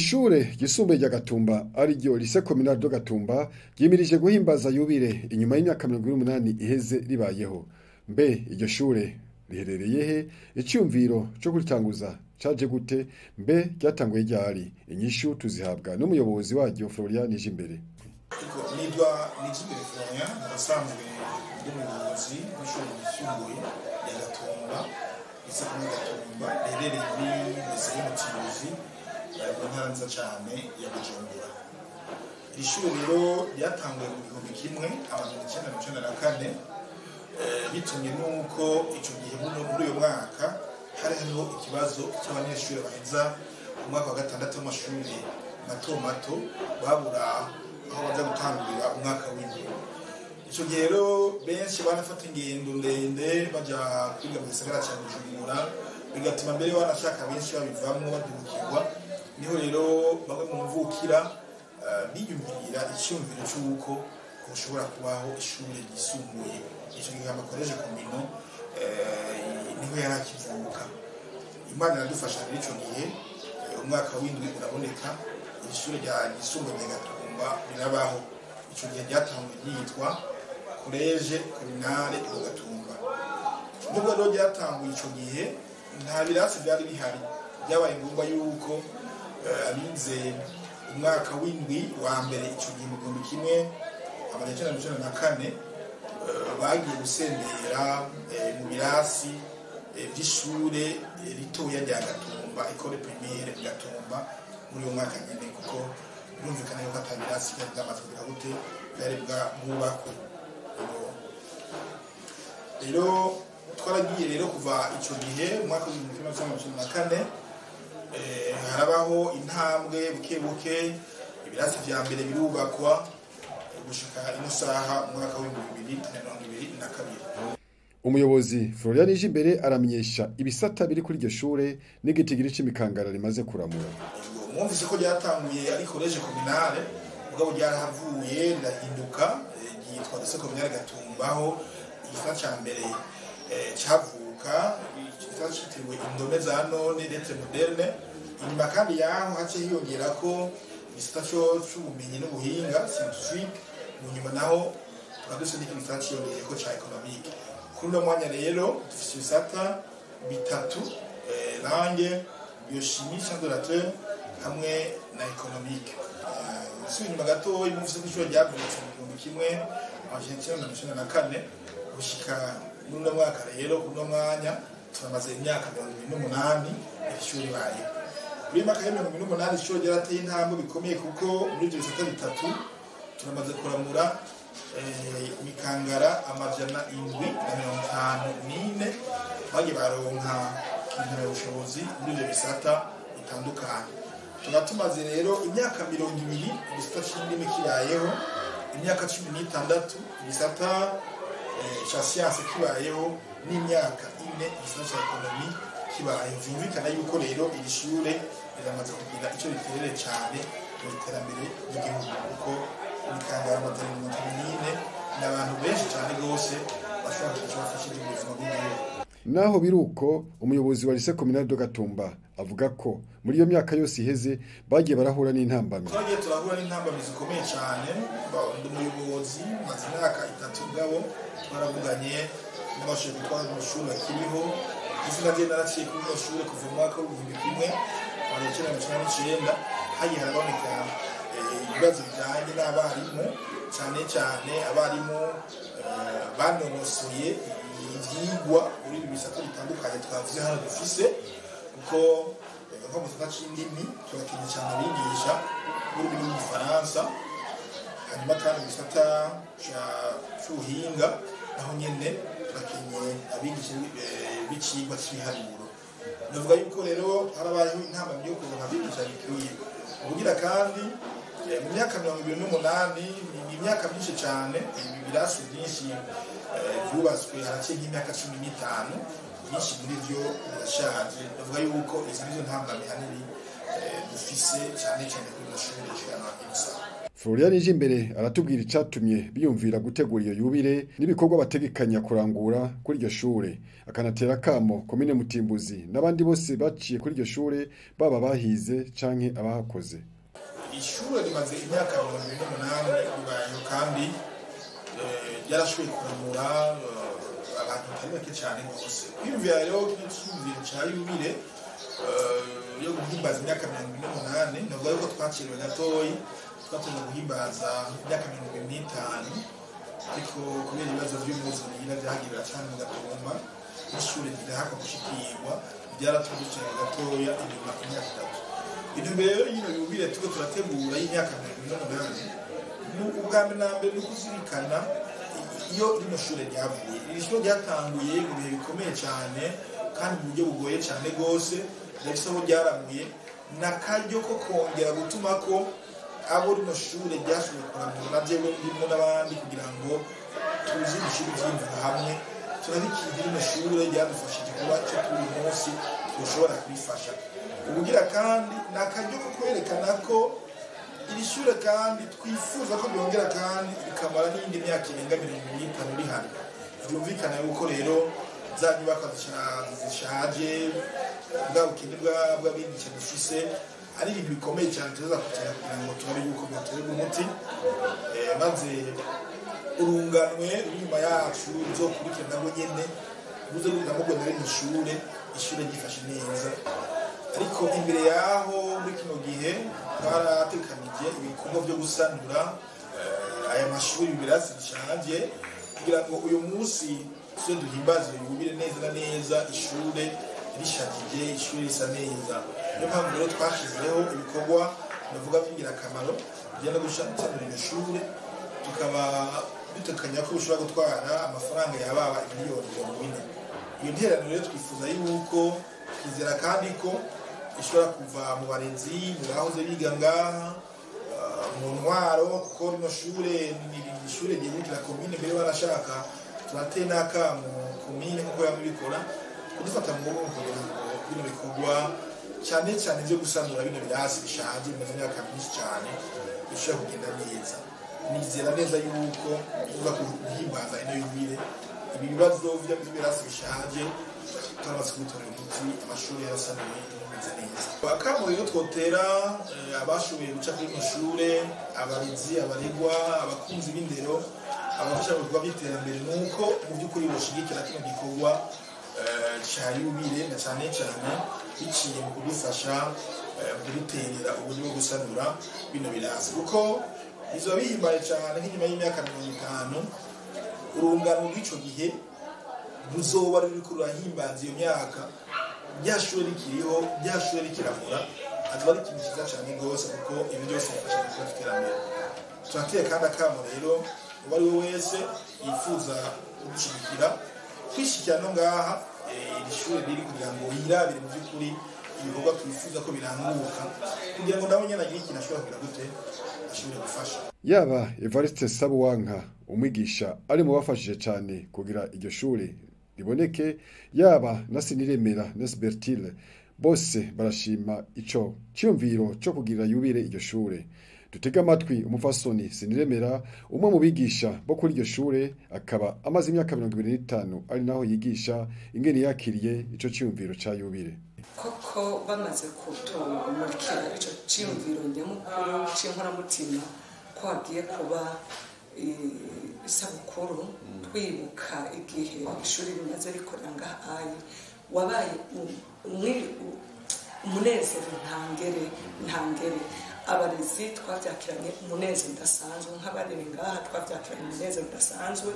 Ishure ryisumbuye rya Gatumba, ariryo Lycée Communal de Gatumba, ryimirije guhimbaza yubile inyuma y'imyaka 28 iheze ribayeho. Mbe iryo shure riherereye he? Iciyumviro co kuritanguza caje gute? Mbe ryatanguye ryari? Inyishu tuzihabwa n'umuyobozi waryo, Florian Nijimbere. Nitwa Nijimbere Florian, asanzwe ndi umuyobozi w'ishuri ryisumbuye rya Gatumba, Lycée Communal Gatumba, riherereye muri lycée y'Umutimbuzi, mu ntara nziza cane ya Bujumbura. Iri shuri rero ryatanguye mu 1994, bitumye n'uko ico gihe muri uyo mwaka hari hariho ikibazo cy'abanyeshuri baheza umwaka wa gatandatu w'amashuri mato mato babura aho baja gutangurira umwaka w'indwi. Ico gihe rero benshi barafata ingendo ndende baja kwiga mu gisagara ca Bujumbura, bigatuma mbere banashaka benshi babivamwo badubukirwa. Niho rero bamwe mu mvukira biyumvira iciyumviro c'uko hoshobora kubaho ishure ryisumbuye. Ico gihe ama collèges communaux niho yari akivuka. Imana iradufasha rero, ico gihe umwaka w'indwi uraboneka, ishure rya ryisumbuye rya Gatumba rirabaho. Ico gihe ryatanguye ryitwa Collège Communal de Gatumba. Nubwo rero ryatanguye ico gihe nta birasi vyari bihari, byabaye ngombwa yuko abize umwaka w'indwi wa mbere ico gihe mu 1994 bagiye gusembera mu birasi vy'ishure ritoya rya Gatumba, École Primaire Gatumba, muri uwo mwaka nyene, kuko birumvikana yuko ata birasi vyari bwamaze kugira gute, vyari bwubakwe. Rero twaragiye rero kuva ico gihe mu mwaka w'1994, harabaho intambwe buke buke, ibirasi vya mbere birubakwa gushika ino saha mu mwaka w'2022. Umuyobozi Florian Nijimbere aramenyesha ibisata biri kuri iryo shure n'igitigiri c'imikangara rimaze kuramura. Mwumvise ko ryatanguye ari collège communale, mugabo ryarahavuye rirahinduka, ryitwa Lycée Communal Gatumbaho. Igisata ca mbere cavuka, igisata citiriwe indome za none, lettres modernes. Inyuma kandi yaho hace hiyongerako igisata c'ubumenyi n'ubuhinga, scientifique. Mu nyuma naho tukaba dufise n'ikindi gisata ciyongereyeko ca économique. Kuri uno mwanya rero dufise ibisata bitatu: langue, biochimie, science de la terre hamwe na économique. Nsubira inyuma gatoyi, mwumvise ko ishuri ryavutse mu 1994. Gushika muri uno mwaka rero, kuri uno mwanya, turamaze imyaka 28 iri shuri ribayeho. Muri myaka ya 28 ishuri ryarateye intambwe bikomeye, kuko muri ivyo bisata bitatu turamaze kuramura imikangara 754 bagiye baronka impamyabushobozi muri ivyo bisata bitandukanye. Tukaba tumaze rero imyaka 20 igisata c'indimi kibayeho, imyaka 16 igisata ca science kibayeho, n'imyaka 4 igisata ca économie kibayeho. Vyumvikana yuko rero iri shure riramaze kugira ico riterere cane mu iterambere ry'igihugu, kuko imikangara 754 ni abantu benshi cane rwose bashobora kugira ico bafashije mu buzima bw'igihugu. Naho biruko, umuyobozi wa Lycée Communal de Gatumba avuga ko muri iyo myaka yose iheze bagiye barahura n'intambamyi. Twagiye turahura n'intambamyi zikomeye cyane. Ndi umuyobozi maze imyaka 3, ngabo twaravuganye n'abashinzwe gutwara amashuri bakiriho. Izina rye naraciye kuri rino shuri kuva mu mwaka w'1999. Hagiye haraboneka ibibazo bijyanye n'abarimu, cyane cyane abarimu banonosoye ivyigwa muri ibi bisata bitandukanye twavuze hano dufise, kuko nko mu gisata c'indimi turakenye cyane abigisha b'ururimi rw'Igifaransa. Hanyuma kandi mu gisata c'ubuhinga naho nyene turakenye abigisha b'icigwa c'ibiharuro. Navuga yuko rero harabayeho intambamyi yo kuronka abigisha bikwiye. Ubugira kandi, mu myaka 28 ni imyaka myinshi cyane. Ibi birasi byinshi byubatswe haraciye nk'imyaka 15, byinshi muri byo birashaje. Ndavuga yuko izi nizo ntambamyi hanini dufise cyane cyane kuri rino shuri rishikana ino saha. Florian Nijimbere aratubwira icatumye biyumvira gutegura iyo yubile n'ibikorwa bategekanya kurangura kuri iryo shure, akanatera kamo komine Mutimbuzi n'abandi bose baciye kuri iryo shure, baba bahize canke abahakoze. Ishure rimaze imyaka 28 ribayeho, kandi ryarashoboye kuramura abantu batari bake cyane rwose. Kwiyumvira rero kino cyiyumviro ca yubile yo guhimbaza imyaka 28, navuga yuko twacerewe gatoyi, twatangiye guhimbaza imyaka 25, ariko kubera ibibazo vy'umwuzurira vyahagirira cane mu Gatumba, n'ishure rirahakwa gushikirwa, byaratumye ducererwa gatoya inyuma imyaka 3. Intumbero rero y'ino yubile turiko turategura y'imyaka 28, ni ubwa mbere na mbere ni ukuzirikana iyo rino shure ryavuye. Iri shure ryatanguye mu bihe bikomeye cyane kandi mu buryo bugoye cyane rwose, rirafise aho ryaramuye, n'akaryo ko kongera gutuma ko abo rino shure ryashoboye kuramura na jewe ndimwo n'abandi, kugira ngo tuzi dushyire ivyiyumviro hamwe, turabe ikintu rino shure ryadufashije kuba ico turi uyu munsi twoshobora kubifasha. Ubugira kandi ni akaryo ko kwerekana ko iri shure kandi twifuza ko ryongera kandi rikamara n'iyindi myaka irenga 25 rihari. Vyumvikana yuko rero za nyubakwa zishaje, bwa bukene bw'abigisha dufise, ari ibintu bikomeye cyane tuza kwicara kugira ngo turabe yuko byoterwa umuti, maze urunganwe ruri inyuma yacu ruzokurikira nabwo nyene ruze rugenda rino shure, ishure ryifashe neza. Ariko imbere yaho muri kino gihe twaratekanije ibikorwa byo gusanura aya mashuri ibirasi bishaje, kugira ngo uyu munsi tuze duhimbaze yubile neza na neza, ishure rishajije, ishure risa neza. Niyo mpamvu rero twashizeho ibikorwa navuga by'ingirakamaro bijyana no gusanura iryo shure, tukaba dutekanya ko bishobora gutwara amafaranga yababa miliyoni 40. Iyo ntererano rero twifuza yuko twizera kandi ko ishobora kuva mu barezi, mu bahoze biga ngaha, mu ntwaro, kuko rino shure ni ishure ryegukira komine. Mbere barashaka turateye n'akamo komine kuko yamwe bikora kudufata mu mugongo kugira ngo bino bikorwa cyane cyane byo gusanura bino birasi bishaje bimaze imyaka myinshi cyane bishobora kugenda neza. Nizera neza yuko tuza guhimbaza ino yubile, ibi bibazo by'ibirasi bishaje turamaze kubitorera umuti, amashuri yarasanuwe bimeze neza. Akamo rero twotera abashoboye guca kuri rino shure, abarezi, abaregwa, abakunzi b'indero, abafasha mu bikorwa by'iterambere, nuko mu by'ukuri boshigikira kino gikorwa ca yubile, na cyane cyane biciye mu kudufasha mu kuduterera uburyo bwo gusanura bino birasi, kuko bizoba bihimbaye cyane nk'inyuma y'imyaka 50 urungano rw'ico gihe ruzoba ruriko rurahimbaza iyo myaka, rya shure rikiriho, rya shure rikiramura, azoba ari ikintu cyiza cyane rwose, kuko ibi byose bifasha mu bikorwa by'iterambere. Turateye kandi akamo rero uwo ari we wese yifuza kudushigikira kwishikira no ngaha iri shure riri, kugira ngo yirabire mu by'ukuri ibikorwa twifuza ko biranguka, kugira ngo nawe nyene agire ikintu ashobora kugira gute ashobore gufasha. Yaba Evariste Sabuwanka, umwigisha ari mu bafashije cyane kugira iryo shure riboneke, yaba na Siniremera na Bertile, bose barashima ico cyumviro cyo kugira yubile iryo shure. Dutega amatwi umupfasoni Siniremera, umwe mu bigisha bo kuri iryo shure, akaba amaze imyaka 25 ari naho yigisha, ingene yakiriye ico cyumviro ca yubile. Koko bamaze kutumurikira ico cyumviro nyamukuru c'inkoramutima ko hagiye kuba isabukuru, twibuka igihe ishuri rimaze rikorera ngaha, wabaye umunezero ntangere. Abarezi twavyakiranye umunezero udasanzwe, nk'abarere ngaha twavyakiranye umunezero udasanzwe.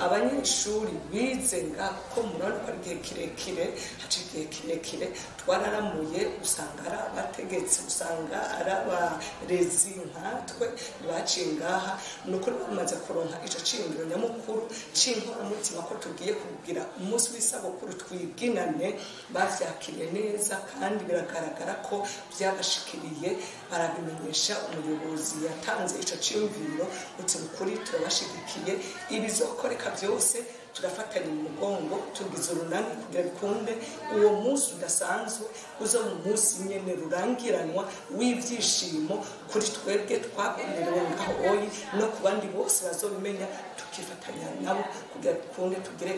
Abanyeshuri bize ngaha, kuko murabona ko ari igihe kirekire, haca igihe kirekire twararamuye, usanga ari abategetsi, usanga ari abarezi nkatwe baciye ngaha. Ni ukuri bamaze kuronka ico ciyumviro nyamukuru c'inkoramutima ko tugiye kugira umunsi w'isabukuru twiginane, bavyakiriye neza kandi biragaragara ko byabashikiriye, barabimenyesha umuyobozi yatanze ico ciyumviro, uti ukuri turabashigikiye, ibizokoreka byose Turafatanya mu mugongo, tugize urunani kugira bikunde uwo munsi udasanzwe uza mu munsi nyene rurangiranwa w'ivyishimo kuri twebwe twagonerewe ngaho oyi, no ku bandi bose bazobimenya, tukifatanya nabo kugira bikunde tugire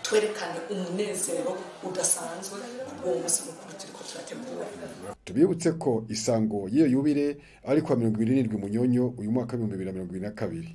twerekane umunezero udasanzwe uwo munsi mukuru turiko turategura. Tubibutse ko isango y'iyo yubile ari kwa 27 Munyonyo uyu mwaka 2022.